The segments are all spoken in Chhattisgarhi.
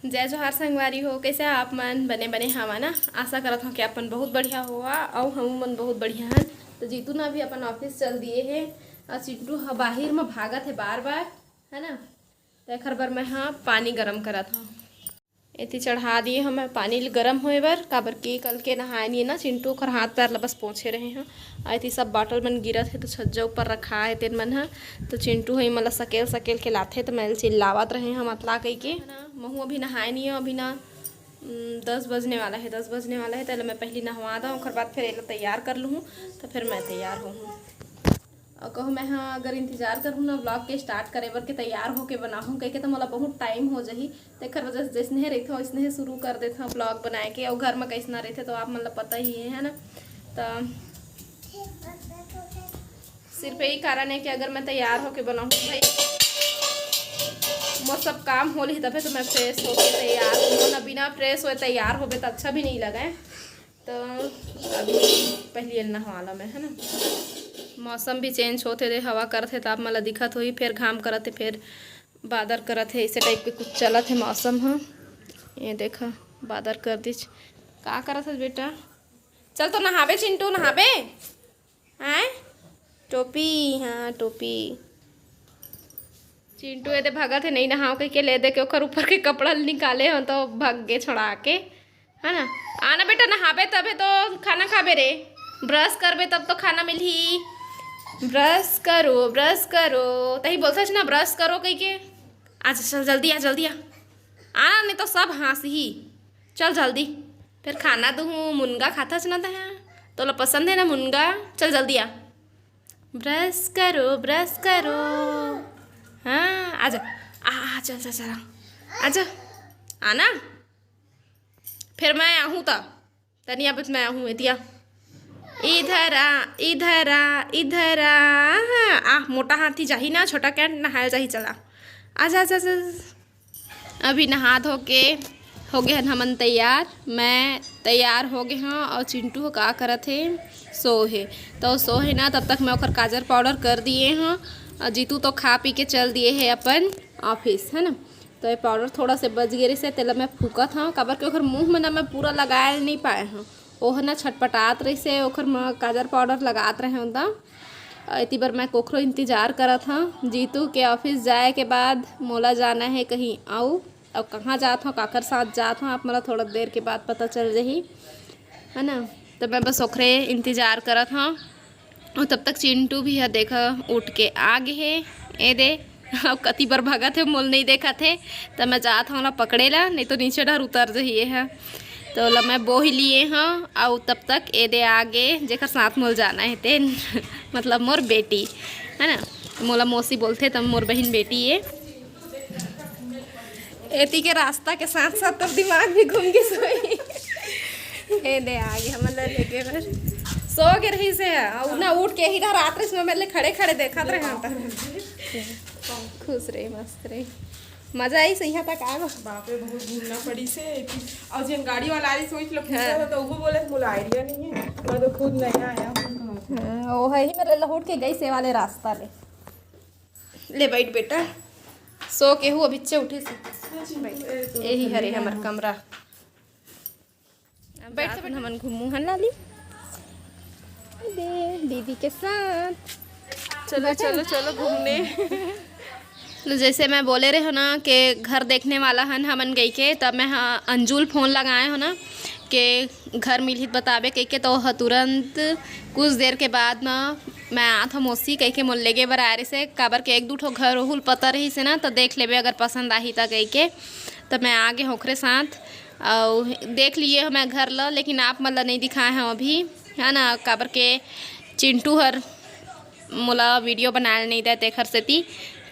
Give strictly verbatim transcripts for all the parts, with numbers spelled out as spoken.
जय जोहार संगवारी हो, कइसे आप मन? बने बने हवा ना? आशा करत हव कि आप मन बहुत बढ़िया होवा, अउ हमू मन बहुत बढ़िया हन। तो जीतू ना अभी अपन ऑफिस चल दिए हे, अउ चिंटू ह बाहिर म भागत हे बार बार, है ना? तो एखर बर मैं ह पानी गरम करत हव। एती चढ़ा दिए हव मैं पानी ल गरम होए बर, काबर कि कल के नहाए नहीं ना चिंटू, ओखर हाथ पैर ल बस पोंछे रहे हव। अउ एती सब बॉटल मन गिरत हे, तो छज्जा ऊपर रखा हे तेन मन ह। तो चिंटू ह एमन ल सकेल सकेल के लाथे, तो मैं चिल्लावत रहे हव मतला कहिके। महू अभी नहाए नहीं हव, अभी ना, उम, दस बजने वाला हे, दस बजने वाला हे, तो एला मैं पहली नहवा दव, ओखर बाद फिर एला तैयार कर लूहूँ, तो फिर मैं तैयार होहूँ। अउ कहूँ मैं ह अगर इंतजार करहूँ ना व्लॉग के स्टार्ट करे बर के तैयार होके बनाहूँ कहिके, तो मोला बहुत टाइम हो जाही। तेखर वजह से जइसने रहिथे वइसने शुरू कर देथव व्लॉग बनाए के। अउ घर म कइसना रहिथे तो आप मन ल पता ही हे, है ना? तो सिर्फ यही कारण है कि अगर मैं तैयार होके बनाहूँ भाई, मोर सब काम हो लिही तभे तो मैं फ्रेश होके तैयार हूँ, ना बिना फ्रेश होए तैयार होबे तो अच्छा भी नहीं लगे। तो अभी पहली एला नहवा लव मैं, है ना? मौसम भी चेंज होथे, दे हवा करथे त आप मन ल दिखत होही, फेर घाम करत हे, फेर बादर करत हे, ऐसे टाइप के कुछ चलत हे मौसम ह। ये देखा, बादर कर दिस। का करत हस बेटा? चल तो नहाबे चिंटू, नहाबे। हैं? टोपी, हाँ, टोपी। चिंटू एदे भगत हे, नहीं नहाव कहिके, ले दे के ओकर ऊपर के कपड़ा ल निकाले हो तो भग गे छोड़ा के, है ना? आना बेटा, नहाबे तभे तो खाना खाबे रे, ब्रश करबे तब तो खाना मिलही। ब्रश करो, ब्रश करो, तही बोलथस ना ब्रश करो कहिके। अच्छा चल जल्दी आ, जल्दी आ, आना नहीं तो सब हाँसही। चल जल्दी, फिर खाना दूहूँ, मुनगा खाथस ना तैं, तोला पसंद है ना मुनगा। चल जल्दी आ, ब्रश करो, ब्रश करो। हाँ, आजा, आ, आ, चल, चल, चल, आ। आजा, आना। फिर मैं आहूँ त, तनी अब मैं आहूँ, एतिया। इधर आ, इधर आ, इधर आ। हाँ, आ, मोटा हाथी जाही ना, छोटा कैंट नहाए जाही, चला। आजा, आजा, आजा, आजा। अभी नहा धो के हो गे हन हमन तैयार। मैं तैयार हो गे हव अउ चिंटू ह का करत हे, सो हे। तो सो हे ना, तब तक मैं ओकर काजर पाउडर कर दिए हव। अउ जीतू तो खा पी के चल दिए हे अपन ऑफिस, है ना। तो ये पाउडर थोड़ा से बच गे रहिसे, तेला मैं फूकत हव, काबर के ओकर मुंह में ना मैं पूरा लगाए नहीं पाए हव। ओह ना छटपटात रहिसे, ओखर म काजर पाउडर लगात रहे हव त। एती बर मैं कोखरो इंतजार करत हव। जीतू के ऑफिस जाए के बाद मोला जाना हे कहीं अउ, अउ कहाँ जात हव, काकर साथ जात हव, आप मोला थोड़ा देर के बाद पता चल जाही, है ना। तो मैं बस ओखरे इंतजार करत हव। अउ तब तक चिंटू भी ह देखा उठ के आ गे हे। ए दे, अब कति बर भगत हे, मोल नहीं देखत हे, त मैं जात हव ओला पकड़े ला, नहीं तो नीचे डहर उतर जही ए ह। तो ओला मैं बोही लिए हव, अउ तब तक ए दे आ गे, जेकर साथ मोल जाना हे तेन, मतलब मोर बेटी, है ना, मोला मौसी बोलथे, त मोर बहिन बेटी ए। एती के रास्ता के साथ साथ तोर दिमाग भी घूम गे सोई। ए दे आ गे हमन ला लेके बर। सो गे रहिसे, अउ ना उठ के ही रात रहिस में मेरे खड़े खड़े देखत रहे हव। खुश रहे, मस्त रहे, मजा आइस इहाँ तक आए बर। बाप रे, बहुत घूमना पड़िसे। अउ जेन गाड़ी वाला आइस, सोच लो, पूछा हाँ। था, तो वो बोले, "मोला आइडिया नहीं है, मैं तो खुद नया आया हूँ।" हाँ, वो है ही मेरे लहुट के गइसे वाले रास्ता ले। ले बैठ बेटा, सो के हूँ, अभिच्चे उठिस। बैठ। यही हरे हमर कमरा। अब बैठ तो बैठ, हमन घूमू हन लाली। दे, दीदी के साथ। चलो, चलो, चलो घूमने। तो जैसे मैं बोले रहे हव ना कि घर देखने वाला हन हमन गई के, तब मैं ह-, अंजू ल फोन लगाए हव ना कि घर मिलही त बताबे कहिके, तो ह तुरंत कुछ देर के बाद म मैं आत हव मौसी कहिके मोल लेगे बर आए रहिसे, काबर के एक दू ठो घर ओहू ल पता रहिसे ना, तो देख लेबे अगर पसंद आही त कहिके। तो मैं आ गे हव ओखरे साथ, अउ देख लिए हव मैं घर ल, लेकिन आप मन ल नहीं दिखाए हव अभी, है ना, काबर के चिंटू हर मोला वीडियो बनाए ल नहीं दे, तेखर सेती।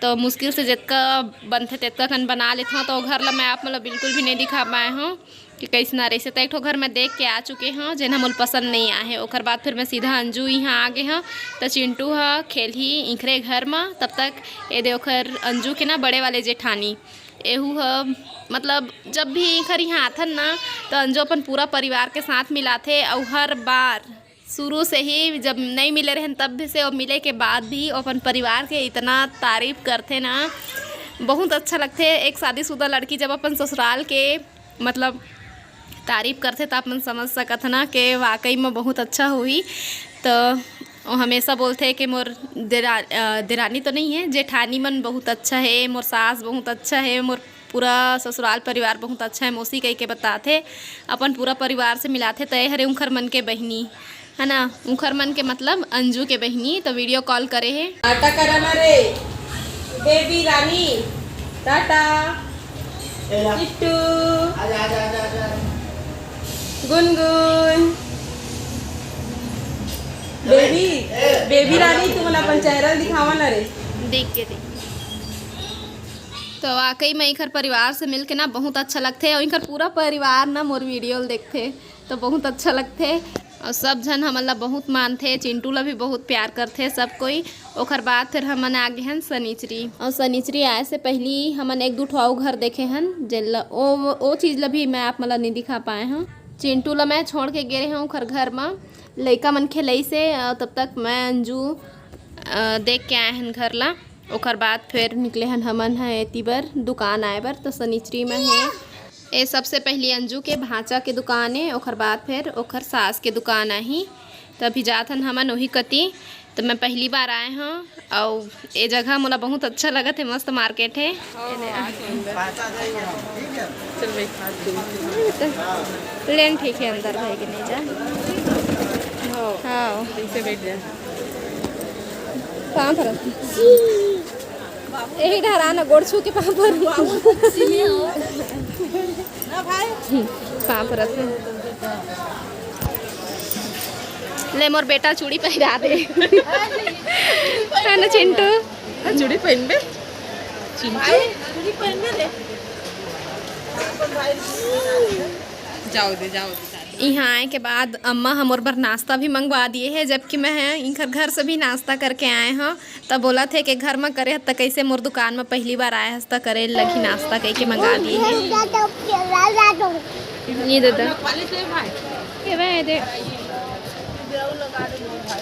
तो मुश्किल से जतका बनथे, ततका कन बना लेथव। तो घर ला मैं आप मन ल बिल्कुल भी नहीं दिखा पाए हव कि कइसना रहिसे। तो एक ठो घर मैं देख के आ चुके हव, जेन ह मोला पसंद नहीं आए हे। ओकर बाद फिर मैं सीधा अंजू इहाँ आ गे हव। तो चिंटू ह खेलही इंखरे घर म, तब तक ए दे ओखर अंजू के ना बड़े वाले जेठानी, एहू ह, मतलब, जब भी इंखर इहाँ आथन ना, तो अंजू अपन पूरा परिवार के साथ मिलाथे, अउ हर बार शुरू से ही जब नहीं मिले रहन तब भी से, और मिले के बाद भी वो अपन परिवार के इतना तारीफ करथे ना, बहुत अच्छा लगथे एक शादीशुदा लड़की जब अपन ससुराल के, मतलब, तारीफ करथे, त आप मन समझ सकत ह ना कि वाकई में बहुत अच्छा होही। तो वो हमेशा बोलथे कि मोर देरा-, अ, देरानी तो नहीं है, जेठानी मन बहुत अच्छा है, मोर सास बहुत अच्छा है, मोर पूरा ससुराल परिवार बहुत अच्छा है मौसी, कह के बताथे अपन पूरा परिवार से मिलाथे। तो ये हरे उंखर मन के बहिनी, है ना, उंखर मन के मतलब अंजू के बहिनी, तो वीडियो कॉल करे हे। टाटा करा ना रे, बेबी रानी, टाटा। ए ला। चिट्टू। आजा, आजा, आजा, आजा। गुनगुन। बेबी, ए, बेबी रानी, तुमन अपन चेहरा दिखावा ना रे। देख के देख। तो वाकई में इखर परिवार से मिलके ना बहुत अच्छा लगथे, और इखर पूरा परिवार ना मोर वीडियो ल देखथे, तो बहुत अच्छा लगथे। और सब झन हमन ला बहुत मानथे, चिंटू ला भी बहुत प्यार करथे सब कोई। ओखर बाद फिर हमन आ गे हन सनिचरी, और सनिचरी आए से पहली हमन एक दू ठो अउ घर देखे हन, जेन ला ओ, ओ चीज ला भी मैं आप मन ला नहीं दिखा पाए हूँ। चिंटू ला मैं छोड़ के गे रहे हूँ ओखर घर म, लइका मन खेलई से, और तब तक मैं अंजू, अ, देख के आए हन घर ला। ओकर बाद फिर निकले हन हमन ह एती बर दुकान आए बर। तो सनिचरी में हे, ए सबसे पहली अंजू के भांचा के दुकान ए, ओकर बाद फिर ओकर सास के दुकान आही। तो अभी जात हन हमन ओही कती। तो मैं पहली बार आए हूँ, और ये जगह मोला बहुत अच्छा लगत है, मस्त मार्केट है। चल भाई। लेन ठीक है, अंदर भाई के नहीं जा। हाँ। हाँ। ऐसे बैठ जा। पाँव परत। यही डहरा ना, गोड़ छू के पाँव पर। पाँव परत। ले मोर बेटा चूड़ी पहिरा दे। है ना चिंटू? हाँ, चूड़ी पहनबे। चिंटू। जाओ दे, जाओ दे। यहाँ आए के बाद अम्मा हमर बर नाश्ता भी मंगवा दिए है, जबकि मैं इनकर घर से भी नाश्ता करके आए हूँ। तब बोला थे कि घर में करे हस, त कैसे मोर दुकान में पहली बार आए हस, त करे लगी नाश्ता कह के मंगा दिए है। ये दे दे। ये भाई दे।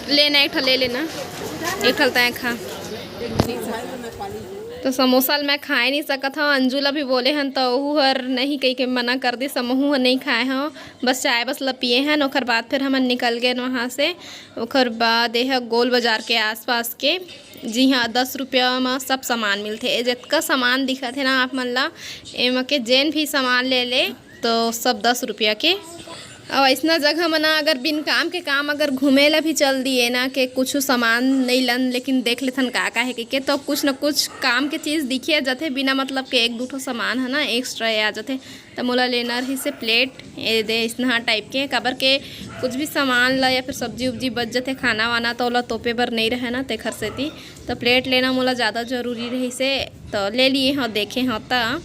लेना एक ठो ले लेना, एक ठो तय खा। तो समोसा ल मैं खाए नहीं सकत हव। अंजू ला भी बोले हन, त ओहू हर नहीं कहि के मना कर दिस, हमहू ह नहीं खाए हव, बस चाय बस ल पिए हन। ओखर बाद फिर हमन निकल गए वहाँ से। ओखर बाद यह गोल बाजार के आसपास के, जिहाँ दस रुपया म सब सामान मिलथे। ए जतका सामान दिखत हे ना आप मन ला, एमा के जेन भी सामान ले ले, तो सब दस रुपया के। अउ अइसना जगह म ना, अगर बिन काम के काम अगर घूमे ला भी चल दिए ना, के कुछ सामान नहीं लन, लेकिन देख लेथन का का हे कहिके, तो कुछ न कुछ काम के चीज दिखिया जथे, बिना मतलब के एक दू ठो सामान है ना एक्स्ट्रा आ जथे। तो मोला लेना रहिसे प्लेट, ए दे अइसना टाइप के, काबर के कुछ भी सामान ला या फिर सब्जी उब्जी बच जथे, खाना वाना, तो ओला तोपे बर नहीं रहे ना, तेखर सेती। तो प्लेट लेना मोला ज़्यादा जरूरी रहिसे, तो ले लिए हव, देखे हव त।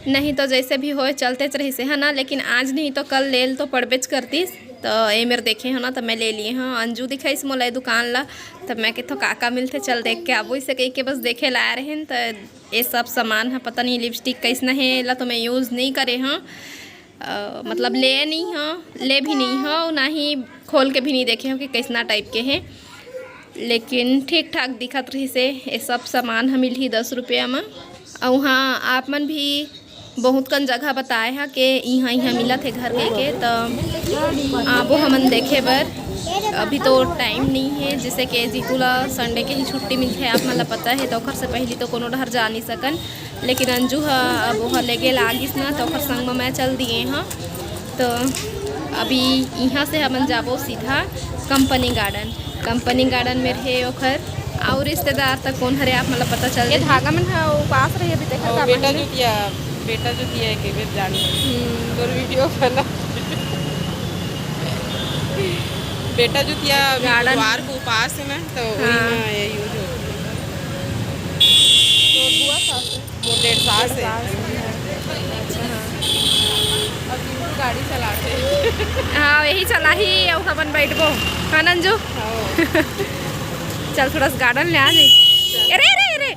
नहीं तो जैसे भी होए चलतेच रहिसे, है ना, लेकिन आज नहीं तो कल लेल तो पड़बेच करतीस। तो ए मेर देखे हव ना, तो मैं ले लिए हव। अंजू दिखाइस मोला ए दुकान ला, तब मैं कथों का का मिलथे, चल देख के आबो, इसे कह के बस देखे ला आए रहेन। तो ये सब सामान है, पता नहीं लिपस्टिक कैसना है, एला तो मैं यूज़ नहीं करे हव। अ, मतलब ले नहीं हव, ले भी नहीं हव, ना ही खोल के भी नहीं देखे हव कि कैसना टाइप के है, लेकिन ठीक ठाक दिखत रहिसे। ये सब सामान ह मिलही दस रुपया म। अउ हाँ, आप मन भी बहुत कन जगह बताए ह के इहाँ इहाँ मिलत हे घर के, के त आबो हमन देखे बर। अभी तो टाइम नहीं है, जैसे कि जीतू ला संडे के ही छुट्टी मिलथे, आप मन ला पता है, तो ओखर से पहली तो कोनो डहर जा नहीं सकन। लेकिन अंजू ह अब ओह लेगे लागिस ना, तो ओकर संग म मैं चल दिए हव। तो अभी इहाँ से हमन जाबो सीधा कंपनी गार्डन। कंपनी गार्डन में रहे ओखर अउ रिश्तेदार तक कौन हरे, आप मतलब पता चल ये जाही। धागा मन ह उपास रही अभी, देखा ओ, का बेटा महिना? जुतिया, बेटा जुतिया के बेर जान। हम्म। तोर वीडियो बना। बेटा जुतिया अभी गार्डन। बुधवार को उपास है ना, तो वही हाँ। में ये यूज होती है। तो बुआ सास है? वो डेढ़ सास है। डेढ़ सास है। अच्छा, हाँ। अब जिनको गाड़ी चलाते हैं। हाँ, यही चलाही, अब हमन बैठबो। हाँ, नंजू? हाँ। चल, थोड़ा सा गार्डन ले आ जाए। अरे, अरे, अरे।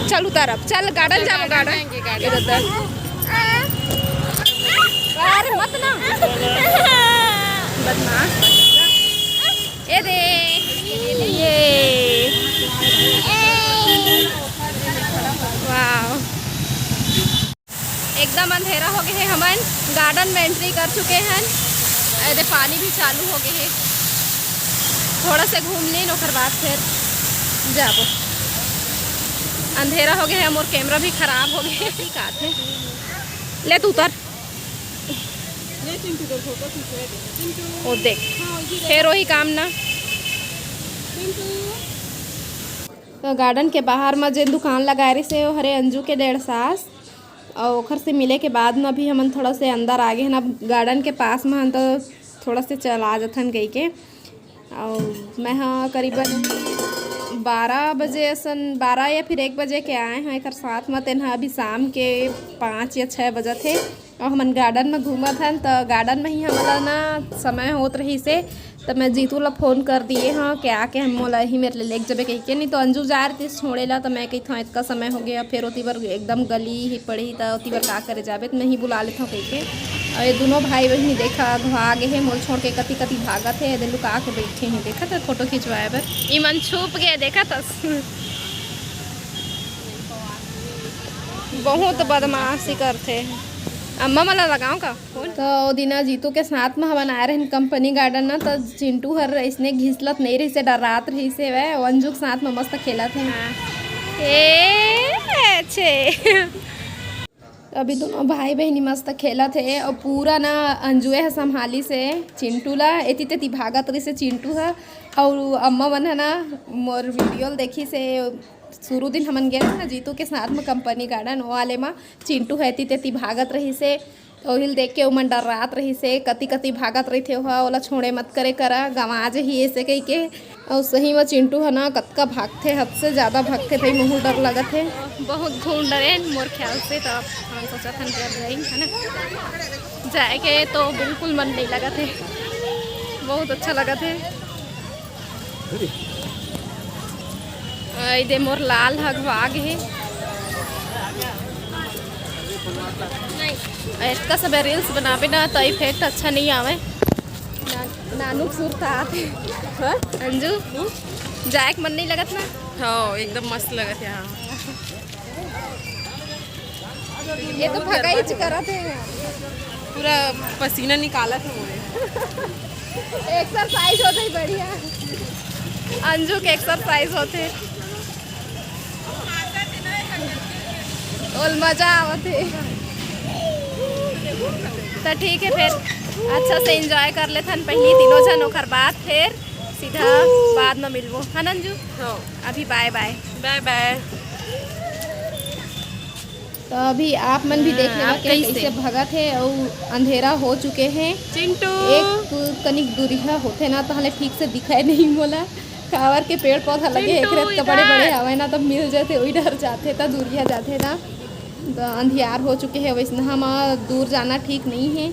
चल, उतर अब। चल, गार्डन चल, जाबो, गार्डन गार्डन। जाएंगे, गार्डन। इधर उतर। अरे, मत ना। बदमाश। ए दे, ये। एकदम अंधेरा हो गए हे, हमन garden में entry कर चुके हन। एदे पानी भी चालू हो गए हे, थोड़ा से घूम लेन, ओकर बाद फिर जाबो। अंधेरा हो गए हे, मोर camera भी खराब हो गए हे। ठीक आत हे, ले तू उतर। ले चिंटू, तो फोटो खिंचवा दे। चिंटू। ओ देख, हाँ, इधर। फिर वही काम ना। चिंटू। तो garden के बाहर म जेन दुकान लगाए रहिस हे, वो हरे अंजू के डेढ़ सास, अउ ओखर से मिले के बाद म भी हमन थोड़ा से अंदर आ गे हन। अब garden के पास म हन, तो थोड़ा से चला जथन कहिके। अउ मैं ह करीबन बारह बजे असन, बारह या फिर एक बजे के आए हन एकर साथ म। तेन ह अभी शाम के पाँच या छः बजत हे। अउ हमन garden म घूमत हन, त garden म ही हमन ला ना समय होत रहिस हे, त मैं जीतू ला फोन कर दिए हव कि आके हम मोला ही मेर ले लेके जबे कहिके, नहीं तो अंजू जा रहिस छोड़े ला, त मैं कहिथव, "इतका समय हो गया, फिर ओती बर एकदम गली ही पड़ी, त ओती बर का करे जाबे, त मैं ही बुला लेथव," कहिके। अउ ये दोनों भाई बहिनी देखा, अघवा गे हे, मोल छोड़ के कति कति भागत हे, एदे लुका के बैठे हे, देखत हे फोटो खिंचवाए बर। ई मन छुप गए, देखत हस। बहुत बदमाशी करथे। अम्मा मन ला लगाओ का फोन? तो ओ दिना जीतू के साथ म हमन आए रहन company garden ना, तो चिंटू हर इसने घिसलत नहीं रहिस हे, डर्रात रहिस हे, वह अंजू के साथ म मस्त खेलत हे। हाँ। ए, अच्छे। अभी दोनों भाई बहिनी मस्त खेलत हे, अउ पूरा ना अंजुए ह संभालिस हे चिंटू ला, एती तेती भागत रहिस हे चिंटू ह, अउ अम्मा मन ह ना मोर video ल देखिस हे, शुरू दिन हमन गेन ना जीतू के साथ म company garden, ओ वाले म चिंटू ह एती तेती भागत रहिस हे, त ओहिल देख के ओमन डर्रात रहिस हे, कति कति भागत रहिथे ओहा, ओला छोड़े मत करे करा, गंवा जही ऐसे कहिके। अउ सही म चिंटू ह ना कतका भागथे, हद से ज्यादा भागथे भाई, महू डर लगत हे। बहुत घूम डरेन मोर ख्याल से, त अब हम सोचत हन कि अब जाई, है ना, जाए के तो बिल्कुल मन नहीं लगत हे, बहुत अच्छा लगत हे। अ, एदे मोर लाल ह अघवा गे हे। अतका सबे reels बनाबे ना, त effect अच्छा नहीं आवे। ना-, नानू के सुरता आथे। हाँ? अंजू, जाए के मन नहीं लगत ना? हाँ, एकदम मस्त लगत हे, हाँ। ये तो भगाई च करत हे। पूरा पसीना निकालत हे मोरे। Exercise होथे बढ़िया। अंजू के exercise होथे। ओल मजा आवत हे। त ठीक हे, फिर अच्छा से enjoy कर लेथन पहली तीनों झन, ओकर बाद फिर सीधा बाद में मिलबो, है ना अंजू? हाँ। अभी bye bye। Bye bye। तो अभी आप मन भी देख हाँ, लेवा कि कैसे? कैसे भगत हे अउ अंधेरा हो चुके हे। चिंटू। एक कनिक दूरिहा होथे ना, तो हले ठीक से दिखाए नहीं मोला, काबर के पेड़ पौधा लगे हे, चिंटू, एकरे त बड़े बड़े इधर। हवय ना, तो मिल जाथे, वही डर जाथे, त दूरिहा जाथे ना, तो अंधियार हो चुके हे। वैसनहा म दूर जाना ठीक नहीं हे।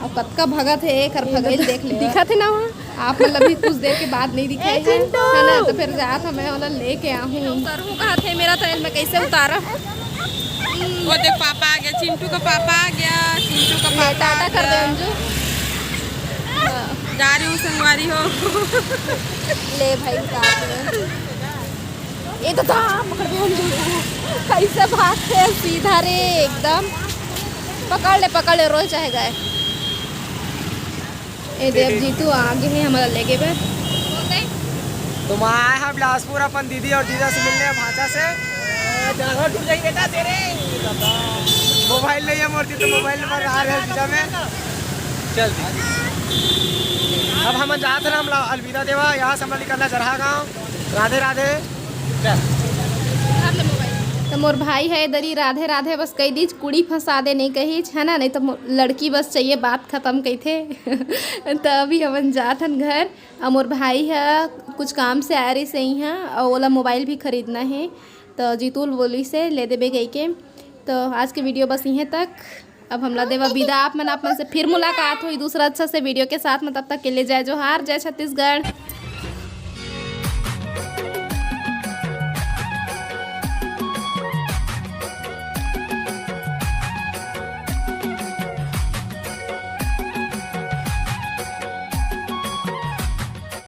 अउ कतका भगत हे, एकर ये भगई तो देख ले। दिखत हे ना वहाँ? आप मतलब भी कुछ देर के बाद नहीं दिखाई ए, है, चिंटू! है ना? तो फिर जात हमें वाला लेके आहूँ। उतारू कहा थे मेरा तो, मैं कैसे उतारा? वो देख, पापा आ गया, चिंटू का पापा आ गया, चिंटू का ले, पापा टाटा आ कर दे गया। अंजू। जा रही हूँ संगवारी हो। ले भाई, उतार दे। ये तो था, पकड़ के हम कैसे भागते हैं सीधा रे एकदम। पकड़ ले, पकड़ ले, रोल चाहे गए। ए देव जीतू आ गे हे हमला लेगे बर। तुम आए हैं बिलासपुर अपन दीदी और जीजा से मिलने, भांचा से। जांघा टूट जाई बेटा तेरे। मोबाइल नहीं है मोर जी, तो मोबाइल नंबर आ रहे हैं जीजा में। चल दी। अब हम जात हन, हमला अलविदा देवा, यहाँ से हमला निकलना जरहा गाँव। राधे राधे। चल। तो मोर भाई है इधर ही, राधे राधे बस कही दीच, कुड़ी फंसा दे नहीं कहीच, है ना, नहीं तो मो-, लड़की बस चाहिए, बात खत्म कही थे। तो अभी हमन जात हन घर। अउ मोर भाई ह कुछ काम से आए रहिस हे इहाँ, अउ ओला मोबाइल भी खरीदना हे, तो जीतू ल बोलिस हे ले देबे कहिके। तो आज के वीडियो बस इहें तक। अब हमला देवा बिदा, आप मन, आप मन से फिर मुलाकात होई दूसरा अच्छा से वीडियो के साथ में। तब तक के लिए जय जोहार, जय छत्तीसगढ़।